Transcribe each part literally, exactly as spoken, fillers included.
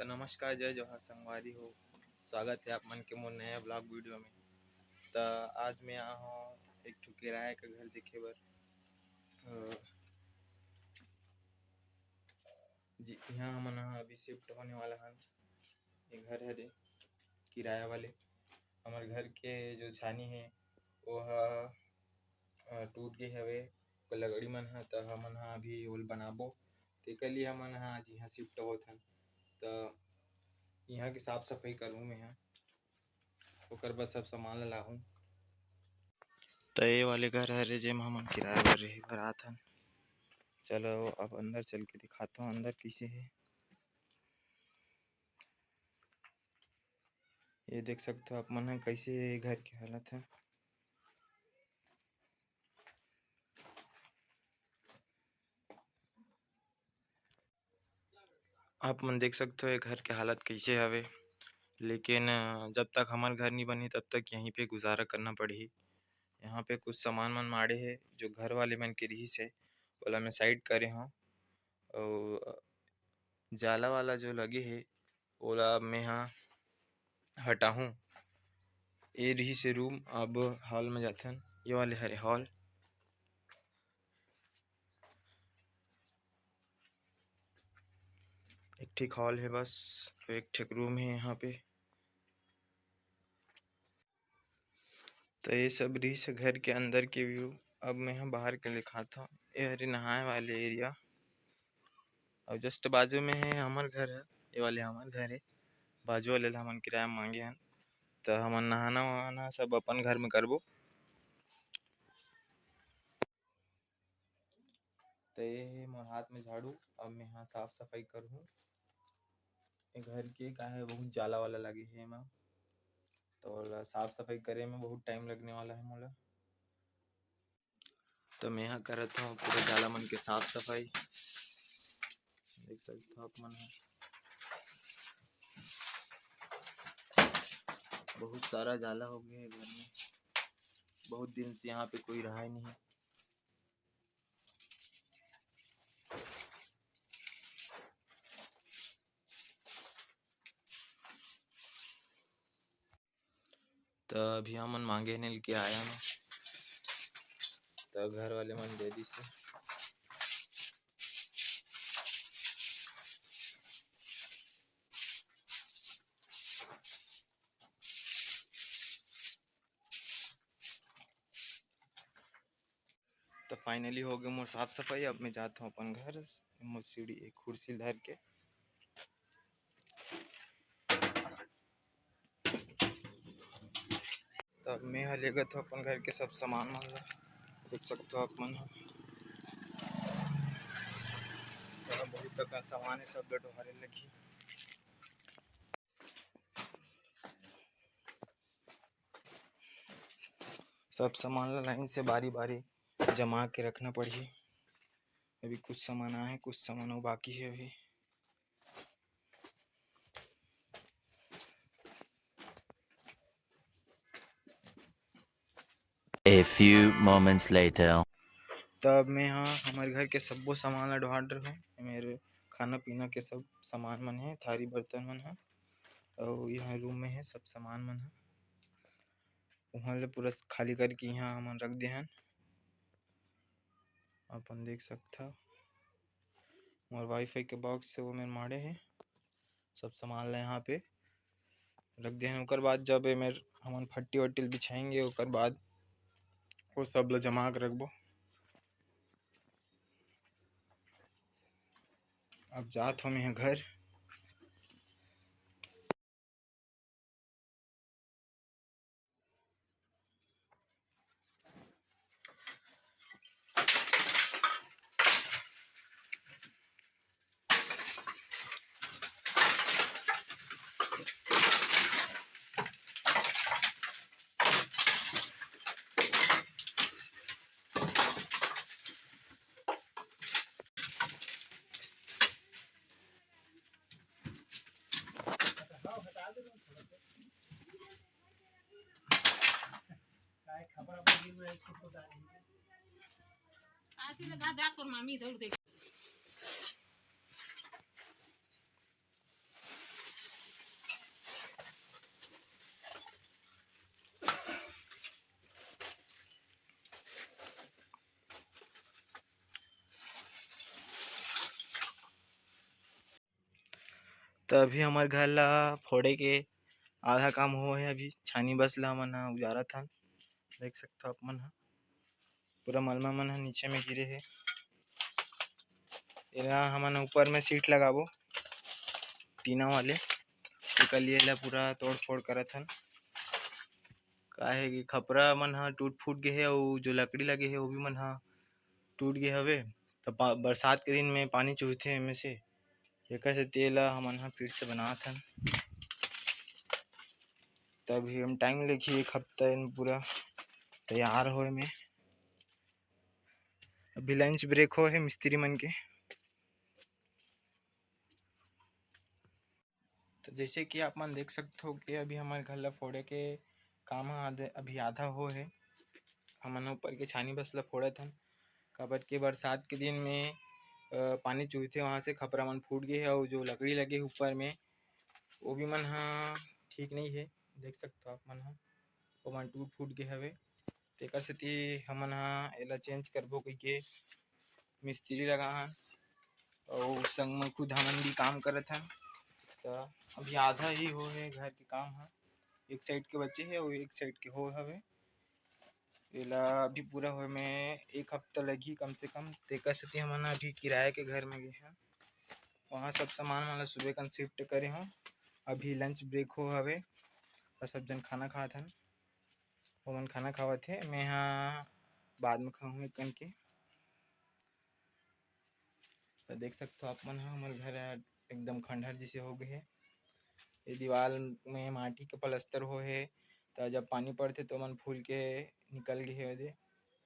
नमस्कार, जय जोहार संगवारी हो, स्वागत है आप मन के मोर नया vlog video में। त आज मैं आए हूँ एक ठो किराया का घर देखे बर। अ, जी, यहाँ हमन ह अभी shift होने वाला हन। ये घर हरे किराया वाले। हमर घर के जो छानी हे, वो ह, अ, टूट गे हवे, ओकर लकड़ी मन ह, त हमन ह अभी ओल बनाबो। तेकर लिए हमन ह आज यहाँ shift होत हन। त यहाँ के साफ सफाई करहूँ मैं ह, ओकर बर सब सामान ला लाहूँ। त ये वाले घर हरे, जेमा हमन किराया बर रहे बर आत हन। चलो, अब अंदर चल के दिखाता हूँ, अंदर कैसे है। ये देख सकते हो आप मन ह, कैसे है घर के हालत है। आप मन देख सकते हो ये घर के हालत कैसे हवे, लेकिन, अ, जब तक हमर घर नहीं बनही, तब तक यहीं पे गुजारा करना पड़ही। यहाँ पे कुछ सामान मन माड़े हे, जो घर वाले मन के रिहिस हे, ओला मैं side करे हूँ। अउ जाला वाला जो लगे हे, ओला अब मैं ह हटाहूँ। ये रिहिस हे room, अब hall में जाथन। ये वाले हरे hall, एक ठिक hall हे बस, एक ठिक room हे यहाँ पे। तो ये सब रिहिस हे घर के अंदर के view। अब मैं ह बाहर के दिखात हूँ। ये हरे नहाए वाले area, और just बाजू में है हमर घर है, ये वाले हमर घर है। बाजू वाले ला हमन किराया मांगे हन, तो हमन नहाना वहाना सब अपन घर में करबो। तो ये है मोर हाथ में झाड़ू, अब मैं ह साफ सफाई करहूँ ये घर के, काहे बहुत जाला वाला लगे है एमा, तो ओला साफ सफाई करे में बहुत time लगने वाला है मोला। तो मैं ह करत हूँ पूरा जाला मन के साफ सफाई। देख सकते हो आप मन ह, बहुत सारा जाला हो गया है घर में, बहुत दिन से यहाँ पे कोई रहा ही नहीं। तो अभी हमन मांगे नहीं लेके आया मैं, तो घर वाले मन दे दिस। तो finally हो गए मोर साफ सफाई। अब मैं जात हूँ अपन घर, मोर सीढ़ी एक कुर्सी धर के। तब मैं ह लेगत हूँ अपन घर के सब सामान मन ला, देख सकते हो आप मन ह। बहुत प्रकार सामान है, सब डोहारे लगी। सब सामान ला line से बारी बारी जमा के रखना पड़ही। अभी कुछ सामान आए हैं, कुछ सामान वो बाकी है अभी। A few moments later. तब मैं ह हमर घर के सब्बो सामान ला डोहार डरहूँ। मेरे खाना पीना के सब सामान मन है, थारी बर्तन मन है, और यहाँ room में है सब सामान मन है। वहाँ ले पूरा खाली करके यहाँ हमन रख दे हन। अपन देख सकथव, मोर wifi के box से वो मेर माड़े हे, सब सामान ला यहाँ पे रख दे हन। ओकर बाद जब ए मेर हमन फट्टी वट्टी ल बिछाएंगे, ओकर बाद वो सब ला जमा के रखबो। अब जात हूँ मैं घर। त अभी हमर घर ला फोड़े के आधा काम हो हे। अभी छानी बस ला हमन ह उजारत हन। देख सकथो आप मन ह, पूरा मलमा मन ह नीचे में गिरे हे। एला हमन ऊपर में सीट लगाबो टीना वाले, एकर लिए एला पूरा तोड़ फोड़ करत हन। काहे कि खपरा मन ह टूट फूट गे हे, अउ जो लकड़ी लगे हे, वो भी मन ह टूट गे हवे। त पा-, बरसात के दिन में पानी चुहथे एमे से, एकर सेती एला हमन ह फिर से बनात हन। तभी हम टाइम लेके एक हफ्ता एन पूरा तैयार होए में। अभी लंच ब्रेक हो हे मिस्त्री मन के। तो जैसे कि आप मन देख सकथो कि अभी हमर घर ला फोड़े के काम ह आधे, अभी आधा हो हे। हमन ऊपर के छानी बस ला फोड़त हन, काबर के बरसात के दिन में, अ, पानी चुहथे, वहाँ से खपरा मन फूट गे हे, अउ जो लकड़ी लगे हे ऊपर में, वो भी मन ह ठीक नहीं हे। देख सकथो आप मन ह, ओमन टूट फूट गे हवे, तेकर सेती हमन ह एला चेंज करबो कहिके मिस्त्री लगा हन, अउ संग म खुद हमन भी काम करत हन। त अभी आधा ही हो हे घर के काम ह, एक साइड के बचे हे अउ एक साइड के हो हवे। एला अभी पूरा होए में एक हफ्ता लगही कम से कम, तेकर सेती हमन अभी किराया के घर में गे हन। वहाँ सब सामान मन ला सुबह कन शिफ्ट करे हों। अभी लंच ब्रेक हो हवे, त सब जन खाना खात हन। ओमन खाना खावत हे, मैं ह बाद में खाहूँ एक कन के। त देख सकथो आप मन ह, हमर घर ह एकदम खंडहर जैसे हो गए हे। ये दीवाल में माटी के प्लास्टर हो हे, त जब पानी पड़थे, तो ओमन फूल के निकल गए हे ओदे।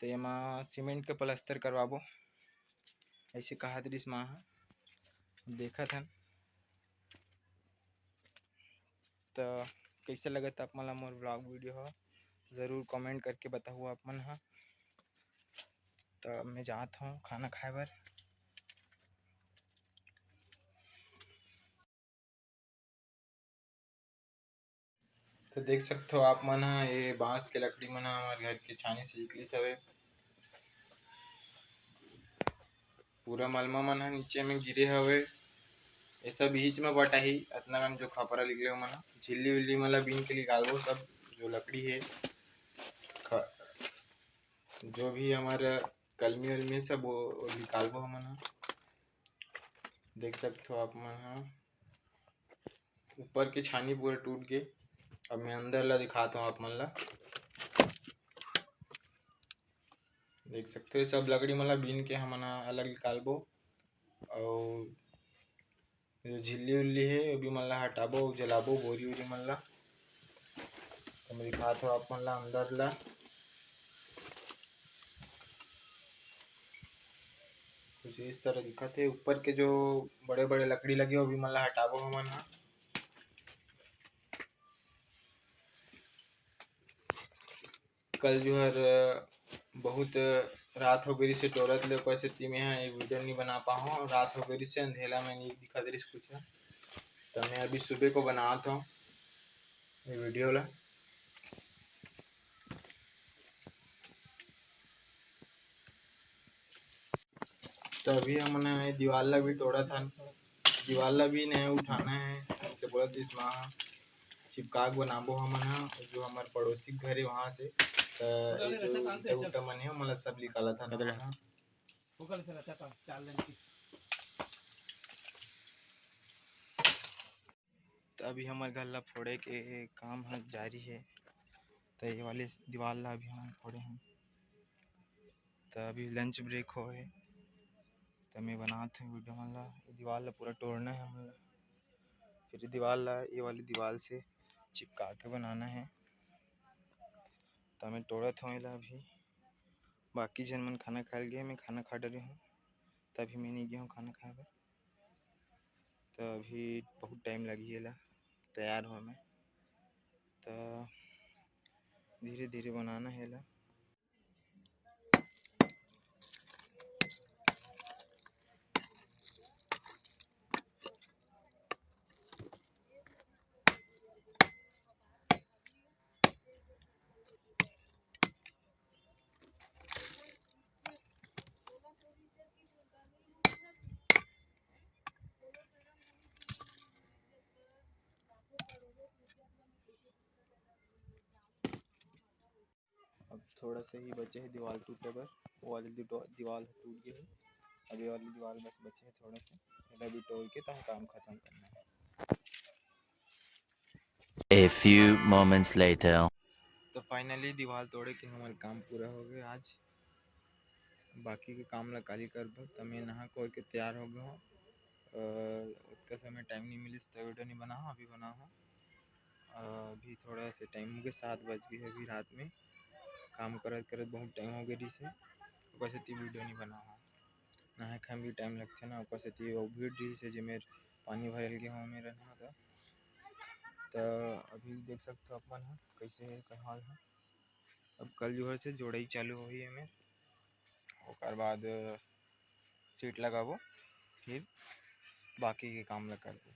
त एमा सीमेंट के प्लास्टर करवाबो, ऐसे कहत रिस माँ ह। देखत हन। त कैसे लगत आप मन ला मोर व्लॉग वीडियो ह, ज़रूर कमेंट करके बताहू आप मन ह। त मैं जात हूँ खाना खाए बर। तो देख सकथो आप मन ह, ये बांस के लकड़ी मन ह हमर घर के छानी से निकलिस हवे। पूरा मलमा मन ह नीचे में गिरे हवे। ये सब बीच में बटाही, अतना कन जो खपरा निकले मन ह। झिल्ली उल्ली मन ला बीन के निकालबो, सब जो लकड़ी हे, ख-, जो भी हमर कलमी उलमी हे, सब वो, वो निकालबो हमन ह। देख सकथो आप मन ह, ऊपर के छानी पूरा टूट गे। अब मैं अंदर ला दिखात हूँ आप मन ला। देख सकथो, ये सब लकड़ी मन ला बीन के हमन ह अलग निकालबो, अउ जो झिल्ली उल्ली हे, वो भी मन ला हटाबो, जलाबो बोरी उरी मन ला। तो मैं दिखात हूँ आप मन ला अंदर ला। कुछ इस तरह दिखत हे। ऊपर के जो बड़े-बड़े लकड़ी लगे हे, वो भी मन ला हटाबो हमन ह। कल जो हर बहुत रात हो गई से टोरत ले, ओकर सेती मैं ह ये वीडियो नहीं बना पाहूँ। रात हो गई से अंधेला में नहीं दिखत रहिस कुछ ह, तो मैं अभी सुबह को बनात हूँ ये वीडियो ला। तो अभी हमन ह ये दीवाल ला भी तोड़त हन, दीवाल ला भी नया उठाना है, ऐसे बोलत इस माँ ह। चिपका के बनाबो हमन ह, जो हमर पड़ोसी के घर है वहाँ से, त ये जो ईटा उटा मन है, ओमन ला सब निकालत हन हमन ह। त अभी हमर घर ला फोड़े के काम ह जारी हे। त ये वाले दीवाल ला अभी हमन फोड़े हन। त अभी लंच ब्रेक होए हे, त मैं बनात हूँ वीडियो मन ला। ये दीवाल ला पूरा टोड़ना है हमन ला, फिर ये दीवाल ला, ये वाली दीवाल से चिपका के बनाना है। त मैं टोड़त हूँ एला अभी। बाकी झन मन खाना खाए ल गे, मैं खाना खा डरे हूँ, तभी मैं नहीं गया हूँ खाना खाए बर। त अभी बहुत टाइम लगही एला तैयार होए में, त धीरे धीरे बनाना है एला। थोड़ा सा ही बचे हे दीवाल टूटे बर, वो वाली दीवाल टूट गई है। अभी वाली दीवाल बस बचे है थोड़ा सा, एला भी तोड़ के तहाँ काम खत्म करना है। A few moments later. तो finally दीवाल तोड़े के हमर काम पूरा हो गए आज। बाकी के काम ला काली करबो, त मैं नहा खोर के तैयार हो गए हूँ। अ, उतका समय टाइम नहीं मिलिस त वीडियो नहीं बना हूँ, अभी बना हूँ। अ, अभी थोड़ा सा टाइम हो गए, सात बज गए अभी रात में। काम करत करत बहुत टाइम हो गए रहिस हे, ओकर सेती वीडियो नहीं बना हूँ। नहाए खाए में भी टाइम लगथे ना, ओकर सेती वो भीड़ रहिस हे, जेमेर पानी भरल गे हवं मेर नहा त। त अभी देख सकथो अपन ह कैसे हे एकर हाल ह। अब कल जुहर से जोड़ई चालू होही एमेर, ओकर बाद सीट लगाबो, फिर बाकी के काम ला करबो।